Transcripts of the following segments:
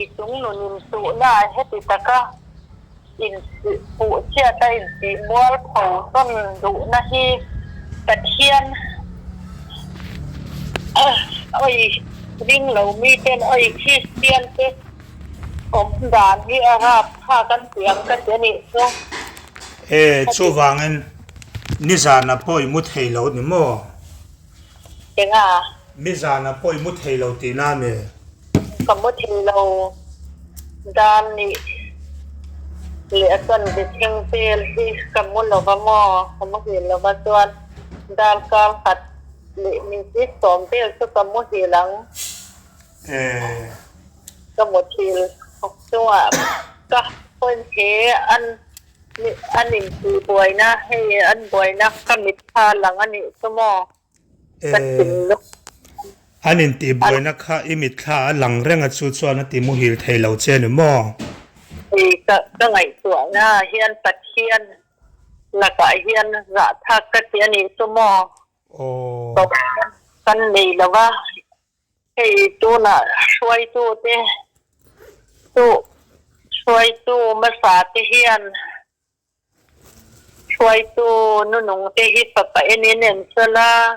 I chung nun insuhna heti taka inpuh chhiata intih mualpho tawn duhna hi Pathian awi ring lo miten awi Kristian te awm dan hi a rap thlak an ti ang ka ti a nih chu. E, chuvangin nizana pawh i mu thei lo ni maw? Enga? Nizana pawh i mu thei lo tihna a ni. Ka mu thei lo dan nih leh a chuan biatheng vel hi ka mu lo va maw? Ka muhil lo va chuan darkar khat leh minute sawm vel chu ka muhil ang. Ka muthil chungah ka phone he an An intihbuaina hei an buaina ka mitthla lang a nih chu maw? Ka thinlung. An intihbuaina kha i mitthla a lang reng a chu chuan a ti muhil thei lo che ni maw? Hei ka ka ngaihtuahna ah hian Pathian lakah hian zahthlak ka ti a nih chu maw? Kan nei lo va. Hei tunah hruaitute chu hruaitu hmasa te hian hruaitu nunung te hi fapa enin en sela,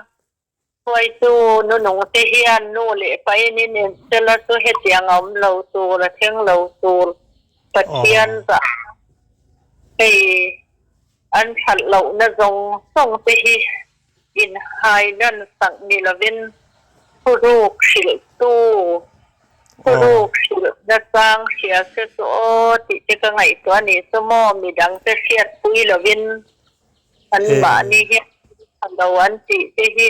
hruaitu nunung te hian nu leh pa enin en sela chu hetiang a awm lo tur, a thleng lo tur Pathian zah hei an that lohna zawng zawng te hi Inhailan sak ni lovin thuruk hrilhtu, thuruk hrilh nachang hria se chu aw tih te ka ngaihtuah a nih chu maw, midangte hriatpui lovin anmahni hian tha lo an tih te hi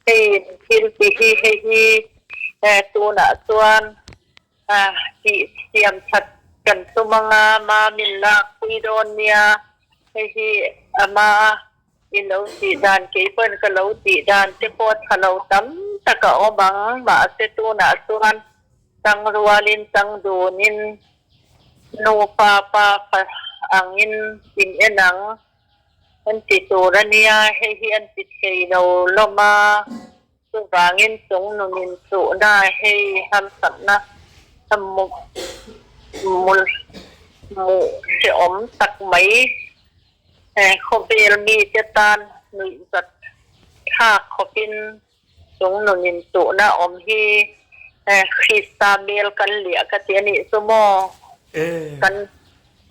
hei thil ti hi hei hi tunah chuan tih siam that kan tum anga mamin lakpui dawn nia hei hi ama I lo tih dan kei pawn ka lo tih dan te pawh tha lo tam tak a awm ang. Mahse tunah chuan tang rualin tang dunin nupa pa fa angin in en ang an ti tur a nia, hei hi an ti thei lo lawm a, chuvangin chung nun inchuhna hei harsatna hmuh hrehawm tak mai. Khawvel mite tan nuihzat thlak khawpin chung nun intuhna awm hi Krista hmel kan liah ka ti a nih chu maw? Kan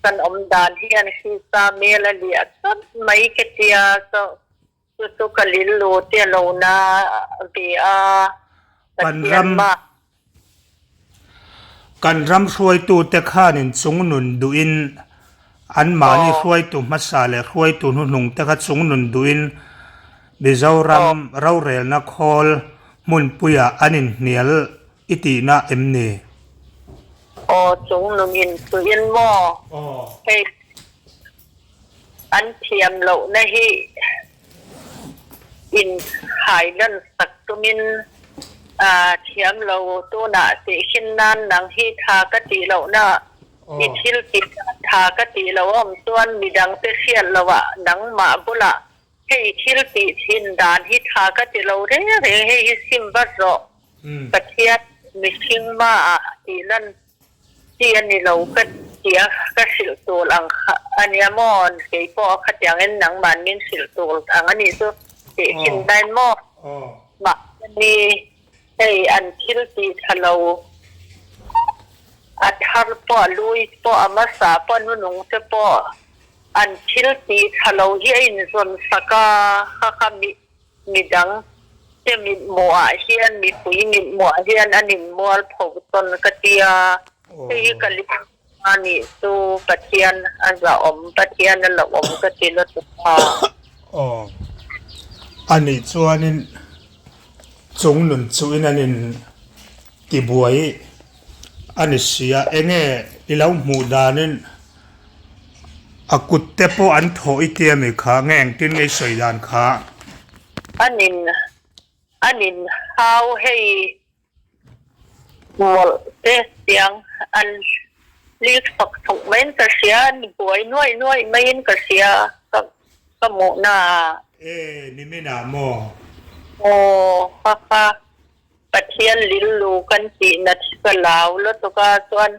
kan awm dan hian Krista hmel a liah tlat mai ka tia chu chu ka lillu te a lo na ve a Pathian mah. Kan ram hruaitute khanin chungnun duhin anmahni hruaitu hmasa leh hruaitu hnuhnungte kha chungnun duhin Mizoram rorelna khawl hmunpuiah an inhnial i tihna em ni? Aw, chungnun intuin maw? Hei an thiam lohna hi in hailan sak tumin thiam lo tunah tihkhin nan nang hi tha ka tih lohna i thil tih dan tha ka tih loh a awm chuan midangte hriat lohah nangmah bulah hei thil tih thin dan hi tha ka ti lo reng reng hei hi sim vat rawh Pathian mihring hmaah tih lan Chi a ni lo ka ti a, ka hrilh tur ang kha a nia maw? Kei pawh a khatiangin nangman min hrilh tur ang a nih chu tih thin dain maw? Mahni hei an thil tih tha lo a thar pawh a lui pawh a hmasa pawh a nunung te pawh an thil tih tha lo hi a inzawn sak a, kha kha mi Midang te mithmuhah hian mipui mithmuhah hian an inmual pho tawn ka tia, hei hi ka lim a nih chu Pathian a zahawm, Pathian a lo awm ka ti lutuk a. Aw, a nih chuanin chung nun chuhin an in tibuai a ni si a, enge i lo hmuh danin a kut te pawh an thawh i tia mi kha nge engtin nge i sawi dan kha? An in an in hau hei mawlh te tiang an lik fak thawk maiin ka hria, an buai nuaih nuaih maiin ka hria ka ka hmuhna ah. E niminah maw? Aw ha ha. Pathian lillu kan tih nat hi ka lau lutuk a, chuan.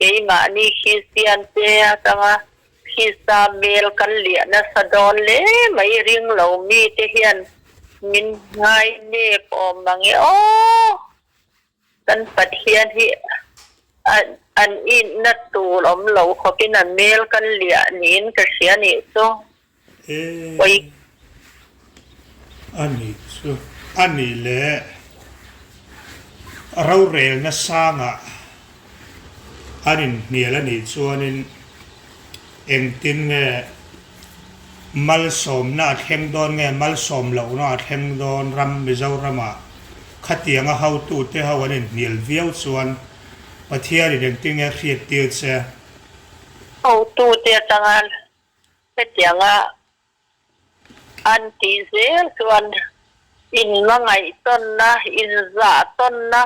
Keimahni Kristian te atanga Krista hmel kan liah nasa dawn hle mai ring lo mite hian min ngai nep awm ang e aw. Kan Pathian hi an inna tur awm lo khawpin a hmel kan liah niin ka hria nih chu. E, a nih chu. A nih leh rorelna sangah an inhnial a nih chuanin engtin nge malsawmna a thleng dawn nge malsawm lohna a thleng dawn ram Mizoramah khatianga hotute ho an inhnial viau chuan Pathianin engtin nge hriattir che? Hotute atanga Hetianga an tih zel chuan inhmangaih tawnna, inzah tawnna,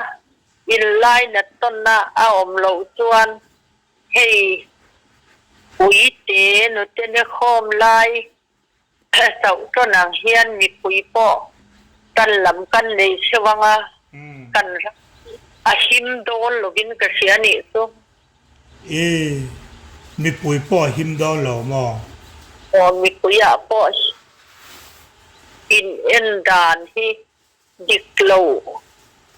inlainat tawnna a awm loh chuan hei puite nutene khawm lai chauh tawn ang hian mipui pawh tan lam kan nei cheu anga kan ram a him dawn lovin ka hria nih chu. I mipui pawh a him dawn lo maw? Aw mipui ah pawh in en dan hi dik lo,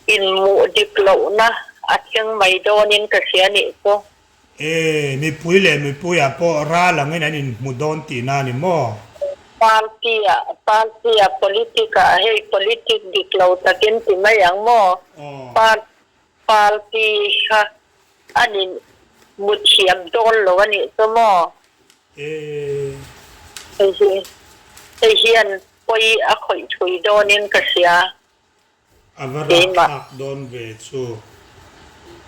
in muh dik lohna a thleng mai dawn in ka hria nih chu. E mipui leh mipui ah pawh ral angin an in hmu dawn tihna a ni maw? Party ah, party ah politic ah hei politic dik lo takin ti mai ang maw? Party kha An in mu thiam dawn lo a nih chu maw? Hei hi hei hian pawi a khawih thui dawnin ka hria. A va rapthlak dawn ve chu.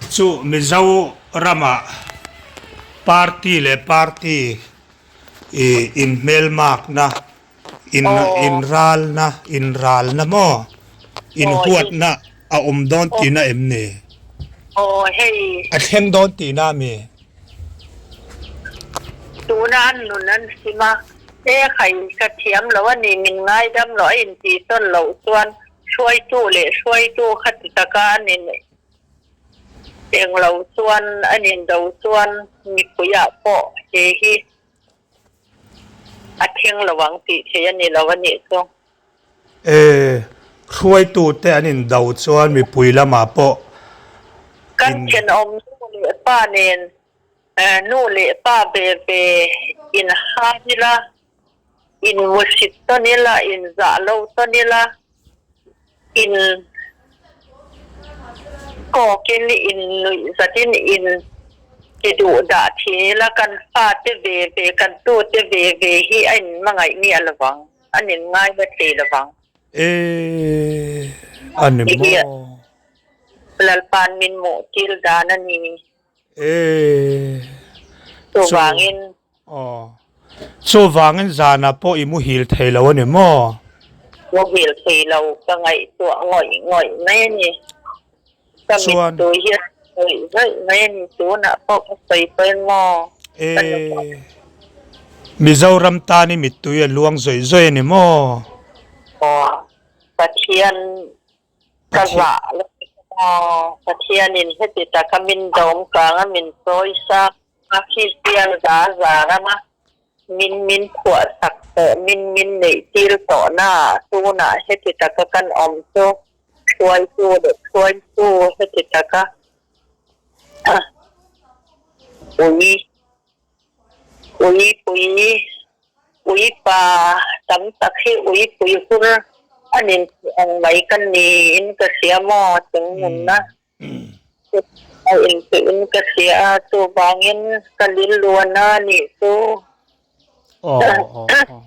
Chu Mizo ramah party leh party i inhmelmakna, in inralna, inralna maw? Inhuatna a awm dawn tihna em ni? Aw hei. A thleng dawn tihna a mi? Tuna an nun an sim a, e khai ka thiam lo a ni, min ngaidam lo a intih tawn loh chuan hruaitu leh hruaitu kha ti taka an in eng lo chuan an indo chuan mipuiah pawh he hi A thleng lo ang tih theih a ni lo a nih chu. E, hruaitute an indo chuan mipui lamah pawh Kan thenawm nu leh pa nen nu leh pa ve ve inhai ila, inmuhsit tawn ila, inzah lo tawn ila, in kawkin in nuih zatin in ti duh dah thin ila kan fate ve ve kan tute ve ve hi a in hmangaih miah lovang an in ngaina thei lovang. E a ni maw? Lalpa'n min hmuh tir dan a ni. E Chuvangin. Aw. Chuvangin zanah pawh i muhil thei lo a ni maw? Muhil thei lo, ka ngaihtuah ngawih ngawih mai a ni. Ka mittui hi a ngawih ngawih mai a ni, tunah pawh ka sawi pawi maw? E, Mizoram tan i mittui a luang zawih zawih a ni maw? Aw, Pathian Ka zah lo maw? Pathianin heti taka min dawm kanga min sawisa a, Kristian za za rama min min phuah sak tawh, min min neih tir tawh na tunah heti taka kan awm chu hruaitu leh hruaitu heti taka ui Uipui, uipa tam tak hi uipui hur a nin tih ang mai ka niin ka hria maw chung nunna a intuihin ka hria a, chuvangin ka lilluana a nih chu. Aw aw aw.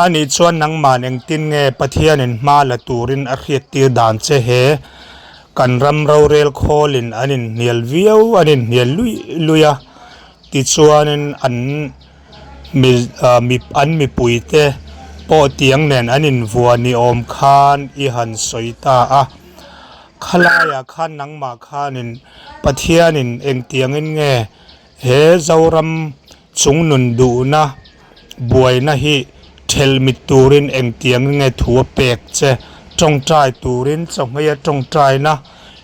A nih chuan nangman engtin nge Pathianin hma la turin a hriattir dan che he kan ram rorel khawlin an inhnial viau, an inhnial luih luih a, tichuanin an mi an mipuite pawh tiang nen an invuah ni awm khan i han sawi ta a. Khalaiah khan nangmah khanin Pathianin engtiangin nge He Zoram chungnun duhna buaina hi thelh mit turin engtiang nge thu a pek che? Tawngtai turin chawhmei a tawngtaina,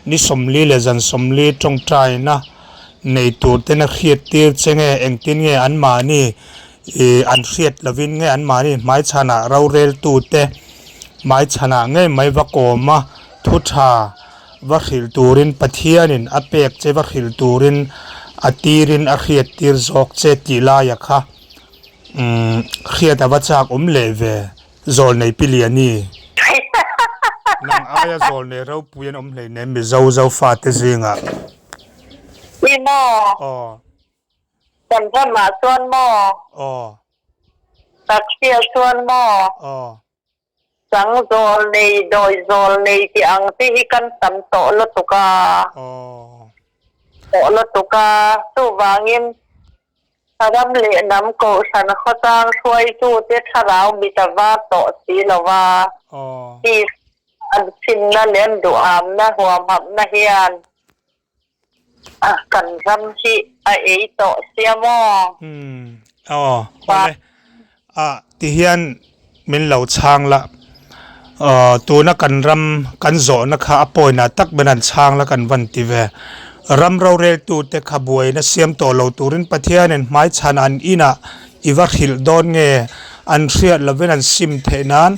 ni 40 leh zan 40 tawngtaina, nei tur ten a hriat tir che nge engtin nge anmahni ih an hriat lovin nge anmahni hmaichhanah roreltu te hmaichhanah ngei mai va kawm a thu tha va hrilh turin Pathianin a pek che va hrilh turin a tirin a hriat tir zawk che tih laia kha umm hriat a va chak awm leh ve. Zawlnei pi Liani. Nang aia zawlnei ropui an awm hleinem Mizo Zofate zingah. I maw? Aw. Kan ramah chuan maw? Aw. Taxi-ah chuan maw? Aw. Chang zawlnei, dawi zawlnei tih ang te hi kan tam tawh lutuk a. Aw. Tawh lutuk a, chuvangin Ram leh hnam kohhran khawtlang hruaitute thlarau mit a var tawh si lo va, tih an chhinna leh an duhamna huamhamna hian kan ram hi a ei tawh sia maw? Umm aw awle ah tihian min lo chhang la aw tuna kan ram kan zawhna kha a pawina tak ber an chhang la kan van ti ve ram roreltu te kha buaina siam tawh lo turin Pathianin hmaichhan an inah i va hrilh dawn nge an hriat lovin an sim theih nan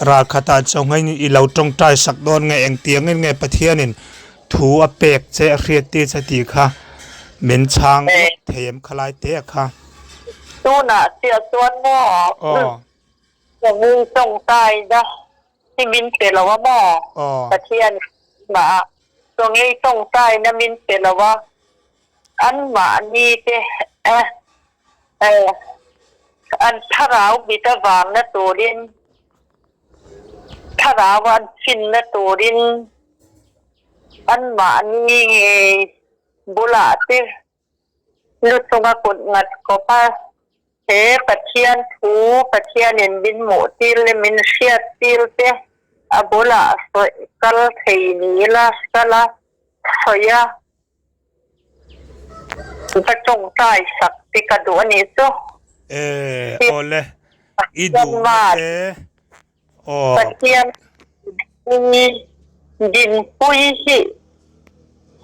ralkhatah chawnghain i lo tawngtai sak dawn nge engtiangin nge Pathianin thu a pek che a hriat tir che tih kha min chhang lawk thei em khalai te a kha. Tunah chiah chuan maw? Aw. Ka nui tawngtai na hi min pe lo a maw? Aw. Pathian mah a chawngei tawngtai na min pe lo a, anmahni te eh eh an thlarau mit avang na turin thlarau an chin na turin anmahni ngei bulah te Lu chunga kut ngat kawp a, he Pathian thu Pathianin min hmuh tir leh min hriat tir te a bulah sawi kal thei ni ila kal a sawi a, va tawngtai sak te ka duh a nih chu. E, awle, i duhna te, aw. Pathian dinpui hi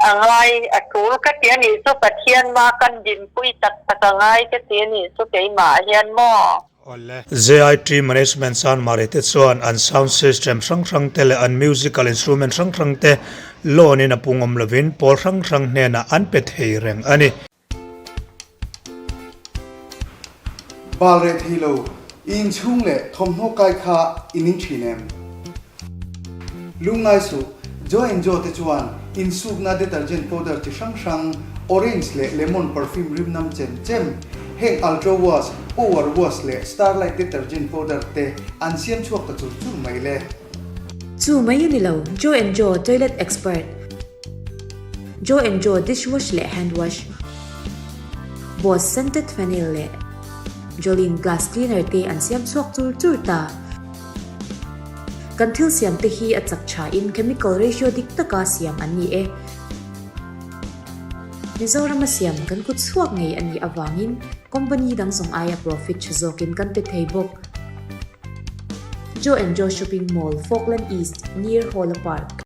a ngai a tul ka ti a nih chu Pathian ma kan dinpui tak tak a ngai ka ti a nih chu keimah hian maw. Awle. JIT Management Sanmari te chuan an sound system hrang hrang te leh an musical instrument hrang hrang te loan in a pung awm lovin pawl hrang hrang hnenah an pe thei reng a ni. Bal reh thei lo, i inchhung leh thawmhnaw kai kha i ning thin em? Lungngai suh, Joe and Joe te chuan insukna detergent powder chi hrang hrang, orange leh lemon perfume rim nam chem chem, heng Ultra Wash, Power Wash leh Starlight detergent powder te an siam chhuak ta chur chur mai le. Chu mai a ni lo, Joe and Joe toilet expert. Joe and Joe dishwash leh hand wash, Boss scented phenyl leh Jolene glass cleaner te an siam chhuak chur chur ta. Kan thil siam te hi a chak tha in chemical ratio dik taka siam an ni e. Mizorama siam kan kut chhuak ngei a nih avangin company dang zawng aia profit tha zawkin kan pe thei bawk. Joe and Joe Shopping Mall, Falkland East, near Hawla Park.